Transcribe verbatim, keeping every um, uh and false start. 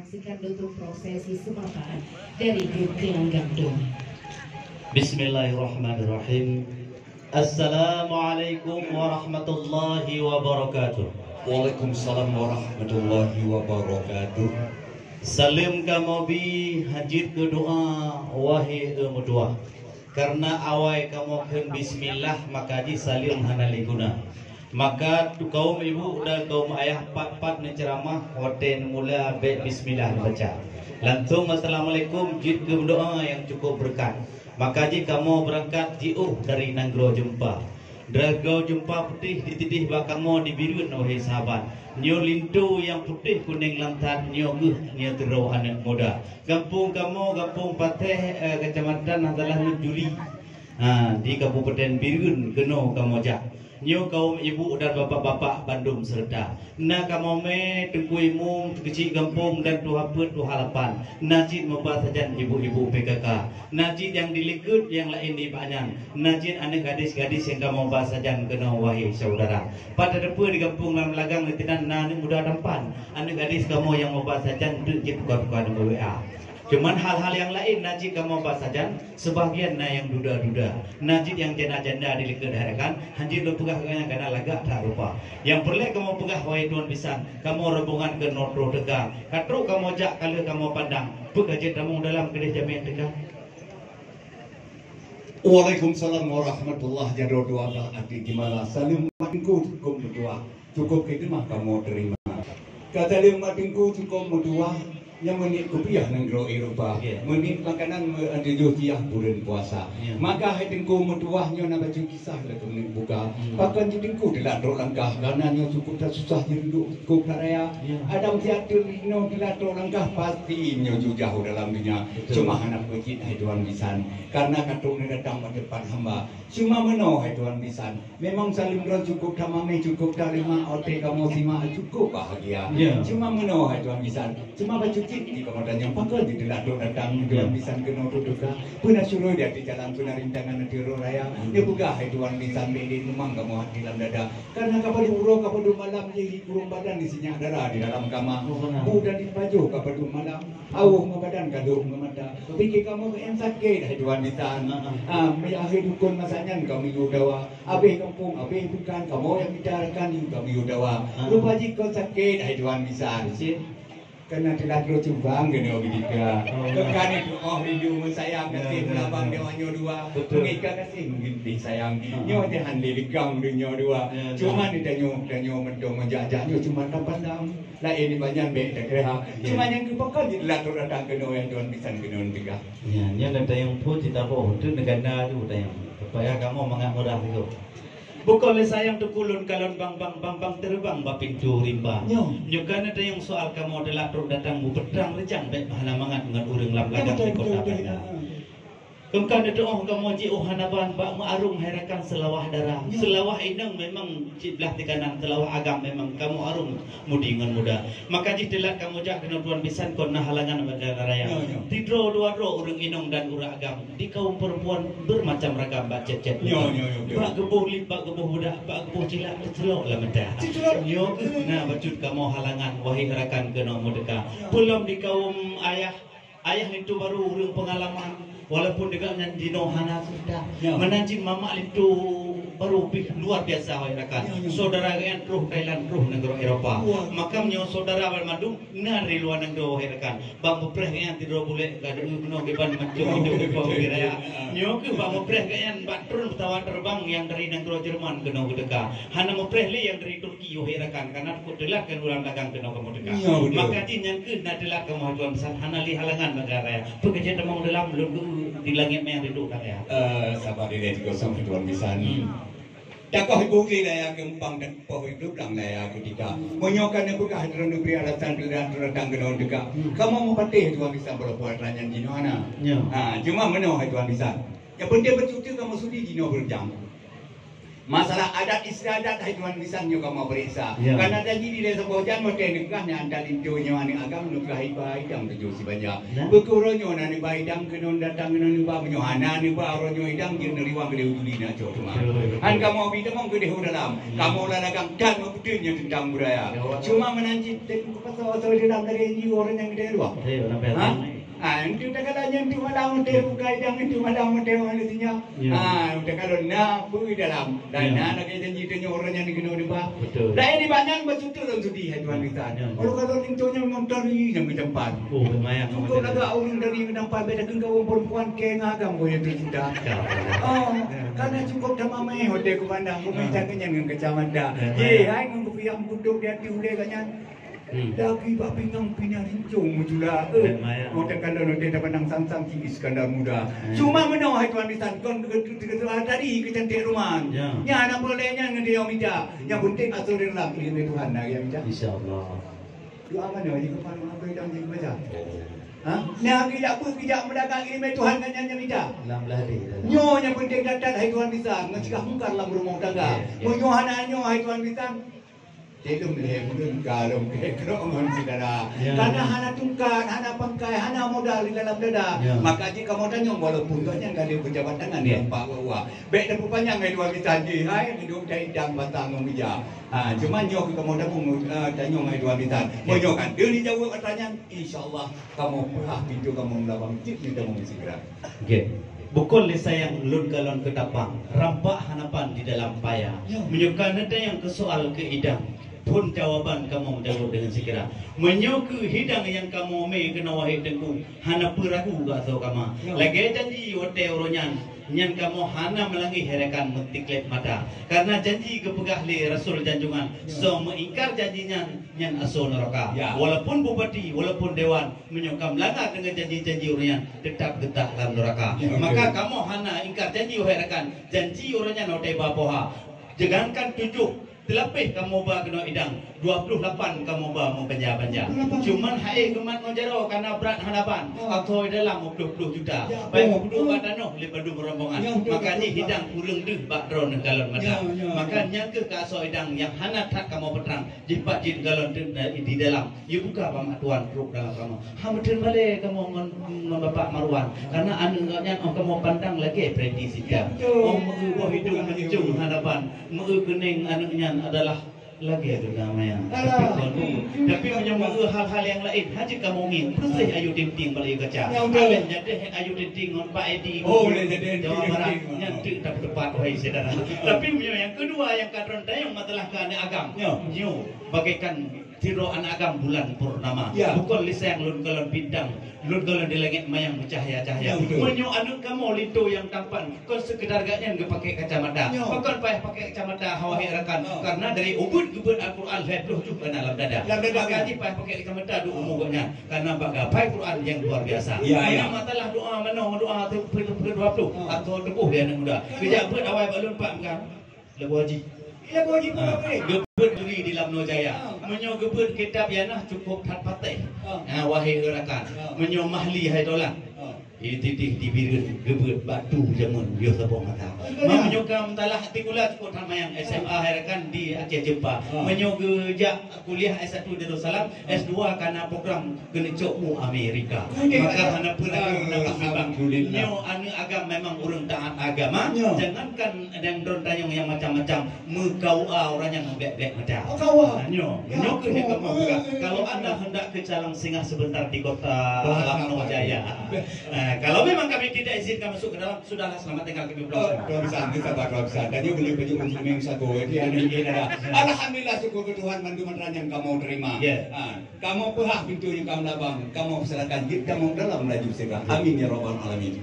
Sikan dulu prosesi seumataan dari grup Gelanggang Dong. Bismillahirrahmanirrahim. Assalamualaikum warahmatullahi wabarakatuh. Waalaikumsalam warahmatullahi wabarakatuh. Saleuem kamoe bi, hanjeuet keu doa, wahé e meutuwah. Kareuna awai kamoe kheun bismillah, maka jih saleuem hana lé guna. Maka tu kaum ibu dan kaum ayah, pat-pat neuceuramah, watée neumula bék bismillah neubaca. Langsong assalamualaikum, jeuet keu doa nyang cukup beureukat. Maka jih kamoe beurangkat jiôh dari nanggroe Jeumpa. Nanggroe Jeumpa putéh ditidéh bak kamoe di Bireuen, wahé sahabat. Nyoe linto nyang putéh kunéng lam that, nyoe geuh nyoe teuroe aneuëk muda. Gampông kamoe, Gampông Patéh, eh, Keucamatan Nahdlatul Ulama Juli. Ha, di Kabupaten Bireuen keunoe kamoe jak. Nyoe kaum ibu dan bapak-bapak bandum seureuta. Na kamoe mé, Teungku Imum, Keuchik Gampông dan Tuha Peuet, Tuha Lapan. Na cit meuba sajan ibu-ibu P K K. Na cit nyang di likot, nyang laén di bak nyan. Na cit aneuëk gadis-gadis nyang kamoe ba sajan keunoe, wahé syedara. Pat tateupeue di gampông lam Lagang disinan na aneuëk muda tampan. Aneuëk gadis kamoe nyang meuba sajan teuk jih tuka-tuka nomor W A. Cuman hal-hal nyang laén na cit kamoe ba sajan, sebahagian na nyang duda-duda, na cit nyang janda-janda di likot hai rakan, hanjeuet lôn peugah gobnyan kareuna lagak that rupa. Nyang peureulée kamoe peugah, wahé tuan bisan, kamoe rombongan keunoe troh teuka. Ka trok kamoe jak ka lheueh kamoe pandang, peue ka jeuet tamong dalam keudeh jamén teuka. Waalaikumsalam warahmatullahi wabarakatuh. Ati gimana? Saleuem mak teungku cukup meutuwah. Cukup khidmah kamoe teurimong. Ka saleuem mak teungku cukup meutuwah, nyang meuniet kupiah nanggroe Eropa. Ya. Meuniet makanan meuanjur jiah buleuen puasa. Ya. Maka hai teungku meutuwah nyoe na bacut kisah lé keuneuk buka. Hmm. Pakon jih teungku teulat trok langkah, kareuna nyoe cukup that susah jireudok cukup that raya. Ya. Adam siat teuk jinoe teulat trok langkah, pasti nyoe jujah u dalam donya. Betul. Cuma hana peue cit hai tuan bisan, kareuna ka trok neudatang bak teumpat hamba. Cuma meunoe hai tuan bisan, memang saleuem droe cukup that maméh, cukup that leumah, watée kamoe simak cukup bahagia. Ya. Cuma meunoe hai tuan bisan, cuma bacut cit di kamoe tanyong, pakon jih teulat trok datang, ya, tuan bisan keunoe trok teuka. Peue na syuroe di ateueh jalan, peue na rintangan ateueh rot raya. Hmm. Neupeugah hai tuan bisan, bék lé mumang kamoe hati lam dada. Kareuna ka padub uroe, ka padub malam, jih ureuëng badan disinyak dara di dalam kama. Oh, beuna. Bu dan dipajoh ka padub malam. Awöh ngon badan ka dok ngon mata. Pike kamoe keuh nyang sakét hai tuan bisan. Ha, ha. Ah, meuakhé dukon masa nyan kamoe yue dawa. Abéh gampông, abéh bukan, kamoe nyang mita rakan, kamoe yue dawa. Ha. Rupa jih kon sakét hai tuan bisan. Cit. Keunan teulat droe cuba keunoe bidika. Oh, ya. Keukan itu oh rindu meusayang, ya, kasih ya, meulabang ya. Dewa nyoe dua. Betul. Mengika kasih mungkin sayang. Ha. Nyoe jahan lé likang donya dua. Ya, ya. Cuma ni tanyoe, tanyoe mantong meujak-jak nyoe cuma tapandang. Laén nibak nyan bék takeureuha. Ya. Cuma nyang keu pakon jih teulat trok datang keunoe nyang tuan bisan keunoe teuka. Ya, nyan lam tayong pun cit taboh, tu neugana tu tayong. Supaya kamoe mangat murah tu. Bukon lé sayang teungku lôn kalon bang, bang, bang, bang teubang bak pintoe rimba. Nyoe. Nyoe ka na tayong soal kamoe teulat trok datang beupeudang reujang bék hana mangat ngon ureuëng lam Lagang di kota Banda. Ya, betul, betul, betul. Keuka neutuoh kamoe jiôh hana ban bak meuarung hai rakan seulawah dara. Ya. Seulawah inong memang cit blaih teukanan, seulawah agam memang kamoe arung mudi ngon muda. Maka jih teulat kamoe jak keunoe tuan bisan kon na halangan bak jalan raya. Ya, ya. Sidroe dua droe ureuëng inong dan ureuëng agam di kaum perempuan bermacam ragam bak cét-cét. Ya, ya, ya, ya. Bak geuboh lip, bak geuboh budak, bak geuboh cilak teucelok lam mata. Teucelok. Nyoe keuh na bacut kamoe halangan wahai rakan keunoe meuteuka. Ya. Peulom di kaum ayah Ayah linto barô ureuëng peungalaman, walaupun deungon nyan jinoe hana seureuta. Ya. Meunan cit mamak linto barô pih luar biasa, wahai rakan. Ya, ya. Saudara geuh nyan troh Thailand, troh nanggroe Eropa. Wah. Maka meunyoe saudara banmandum na dari luwa nanggroe, wahai rakan. Bak meupreh geuh nyan sidroe bulek ka deuh bunoe geuh ban mancung. Ya, hidup betul, di pawai betul, raya. Ya. Nyoe keuh bak meupreh geuh nyan bak tron pesawat terbang nyang dari nanggroe Jerman keunoe geuteuka. Hana meupreh lé nyang dari Turki. Iyo, hai rakan, kareuna takot teulat keu ureuëng dagang keunoe kamoe teuka. Iya, betul. Maka jih nyan keuh na teulat kamoe tuan bisan, hana lé halangan bak jalan raya. Peue ka jeuet tamong dalam lôn di langét manyang rindu that raya. Eh, sabar dilée di kosong tuan bisan. Hmm. Takoh ibu lé raya keumpang dan poh ibu blang raya keutika. Meunyoe ka neupeugah droe neubri alasan teulat datang keunoe teuka. Hmm. Kamoe meupatéh tuan bisan, walaupun atra nyan jinoe hana. Ya. Ha, cuma meunoe hai tuan bisan. Nyang penting beutôi kamoe sudi jinoe beureugang. Masalah adat istiadat hai tuan bisan nyoe kamoe peuriksa. Ya. Karena janji di Desa Bojan watèe neukeurah nyan anta linto nyoe aneuk agam neukeurah iba idang tujoh sibanyak. Nah. Beukeurah nyoe na neuba idang keunoe datang keunoe neuba meunyoe hana neuba uroe nyoe idang jeuet neuriwang keudeh u Juli na cok teuma. Betul, betul. Han kamoe bi tamong keudeh u dalam. Hmm. Kamoe ladagah dan meupeuteuet nyoe teuntang budaya. Ya, betul. Cuma meunan cit teuka pasal-pasal dalam dari N G O orang nyang keudeh luar. Betul, orang Ha? biasa. Ah, untuk takalon nyan untuk malam untuk buka idang untuk malam untuk manusia. Ya. Ah, untuk kalau na pun dalam dan Ya. na lagi janji tanya orang yang kena debat. Betul. Lain di banyak betul dalam sudi hai tuan kita. Ya. Kalau kalau linto nyan memang tari yang ketempat. Oh, lumayan. Cukup lagak orang dari ketempat beda dengan kawan perempuan ke ngagam boleh tercinta. Ya. Oh, Ya. karena cukup sama meh hotel ke pandang, Ya. bukan cakap nyan dengan kacamata. Ya. Ye, hai nunggu yang kutuk di hati uleh kan nyan. Hmm. Lagi bak pingang pinang rincong meucula. Eh, Memang, ya. Mau tekan dalam hotel tapandang sang-sang cik Iskandar Muda. Hmm. Cuma meunoe hai tuan bisan kon tadi keucantik ruman. Ya. Nya anak boleh nyan ngon dia mita. Hmm. Yang penting atur dalam ilmu Tuhan dah ya mita. Insya Allah. Doa mana ni kepala apa yang dia baca? Oh. Ha? Nya kita pun kita mendagang ilmu Tuhan kan nyan mita. Enam belas hari dah. Nyoe yang penting datang hai tuan bisan. Mencegah mungkar dalam rumah tangga. Ya, ya. Meunyoe hana nyoe hai tuan bisan. Tileuem lé buleuen ka lom keu droe ngon syedara. Ya. Karena hana tungkat, hana pangkai, hana modal di dalam dada. Ya. Maka jih kamoe tanyong walaupun gobnyan ka lheueh peujabat tangan Ya. di empat wa-wa. Bèk tapeupanyang hai dua bisan jih hai, hidup dari dang batang ngon meja. Ha, cuma nyoe keu kamoe tanyong, eh, tanyong hai dua bisan. Ya. Meunyoe kan deuh dijaweueb ata nyan, insya Allah kamoe peurah pintoe kamoe meulabang jeuet nyoe kamoe meusigra. Okey. Bukon lé sayang lôn kalon keu tapang, rampak hanapan di dalam paya. Ya. Meunyoe ka neutanyong keu soal keu idang, phon jawaban kamoe meujaweueb deungon sigra. Meunyoe keu hidang nyang kamoe mé keunoe wahé Teungku, hana peue ragu keu asoe kama. Ya. Lagèe janji watèe uroe nyan, nyan kamoe hana meulangèh hai rakan meutikléb mata. Karena janji geupeugah lé Rasul Janjungan, Ya. soe meuingkar janji nyan, nyan asoe neuraka. Ya. Walaupun bupati, walaupun dewan, Meunyoe ka meulanggar deungon janji-janji ureueng nyan, teutap geutak lam neuraka. Ya, betul. Maka kamoe hana ingkar janji, wahai rakan. Janji ureueng nyan watèe ba poha. Jangankan tujoh, teulapeh kamoe ba keunoe idang, dua puluh lapan kamoe ba meubanja-banja. Dua puluh lapan. Cuman hai geumat ngon jaroe kana brat hana ban. Oh. Asoe dalam dua puluh juta. Ya, betul. Bai meuduek bak tanoh lé bandum rombongan. Ya, betul, betul, betul. Maka jih hidang ureueng deuh bak droeneuh kalon mata. Ya, ya, Maka ya. nyan keuh keu asoe idang nyang hana that kamoe peutrang. Jipat jih galon di dalam. Yue buka bak mak tuan trok dalam kamoe. Ha meuteun balèe kamoe ngon, ngon Bapak Marwan. Karena aneuk gobnyan 'oh kamoe pandang lagèe Preity Zinta. Betul. 'Oh meu boh idong mancung hadapan, meu keuneng aneuk nyan adalah lagèe Luna Maya. Alah. Tapi kon bu. Tapi meunyoe meu hal-hal nyang laén, hana kamoe ngieng. Beureuséh Ayu Ting Ting bak layue kaca. Ya, betul. Alah jadi Ayu Ting Ting ngon Pak Edi. Oh, boleh jadi Jawa Barat. Nyan teuk tapeutupat, wahai syedara. Tapi meunyoe nyang keudua nyang ka droen tanyong masalah keu aneuk agam. Ya. Nyoe. Bagaikan sidroe aneuk agam bulan purnama. Ya. Bukon lé sayang lôn kalon bintang, lôn kalon di langèt manyang meucahya-cahya. Ya, betul. Meunyoe aneuk kamoe linto nyang tampan, kon seukeudar gobnyan geupaké kacamata. Ya. Pakon payah paké kacamata, wahai rakan? Ya. Karena dari ubeut geubeuet Al-Quran lhèe ploh juh ka na lam dada. Lam dada. Maka jih payah paké kacamata di umu gobnyan. Karena bak gapai Quran nyang luar biasa. Ya, ya. Meunyoe masalah doa manoe, doa tu, dua puluh, Ya. atau tuboh di aneuk muda. Ya. Keujak beuet awai bak lôn pat meukah. Leubeh jih. Leubeh jih, Ah, bukan boleh. Geubeuet duri di Lamno Jaya. Ah. Meunyoe geubeuet kitab Yanah cukup that patéh. Ah. Ah, wahai rakan. Ah. Meunyoe Mahli hai tolan. Ah. Di titih di Bireuen geubeuet bak tu jameun yoh saboh mata. Ah, betul. Meunyoe ka meusalah Atikula cukup that manyang S M A hai rakan di Aceh Jeumpa. Ah. Meunyoe geujak kuliah S satu Darussalam, S dua kana program keuneuk cok mu Amerika. Oke. Maka hana peue lagi, ah, hana peue bimbang. Alhamdulillah. Nyoe aneuk agam memang ureueng taat agama. Ya. Jangankan nyang droen tanyong nyang macam-macam, meukawa ureueng nyang bèk-bèk mata. Oh, kawa. Nah, nyoe, Ya. nyoe keuh nyang kamoe peugah. Eh, eh, Kalau eh, anda eh. hendak ke Calang, singgah sebentar di kota Lamno Jaya. Bah, bah. Eh, kalau memang kami tidak izinkan masuk ke dalam, sudahlah, selamat tinggal kami pulang. Oh, tuan bisan, kita bah tuan bisan. Tadi boleh baju muslimin sago, jadi hari ini ada. Alhamdulillah, syukur ke Tuhan, bantu mantra yang kamu terima. Ya. Ah. Kamoe peuhah pintoe nyang ka meulabang, kamoe peusilakan jeuet tamong dalam laju sigra. Amin ya rabbal alamin.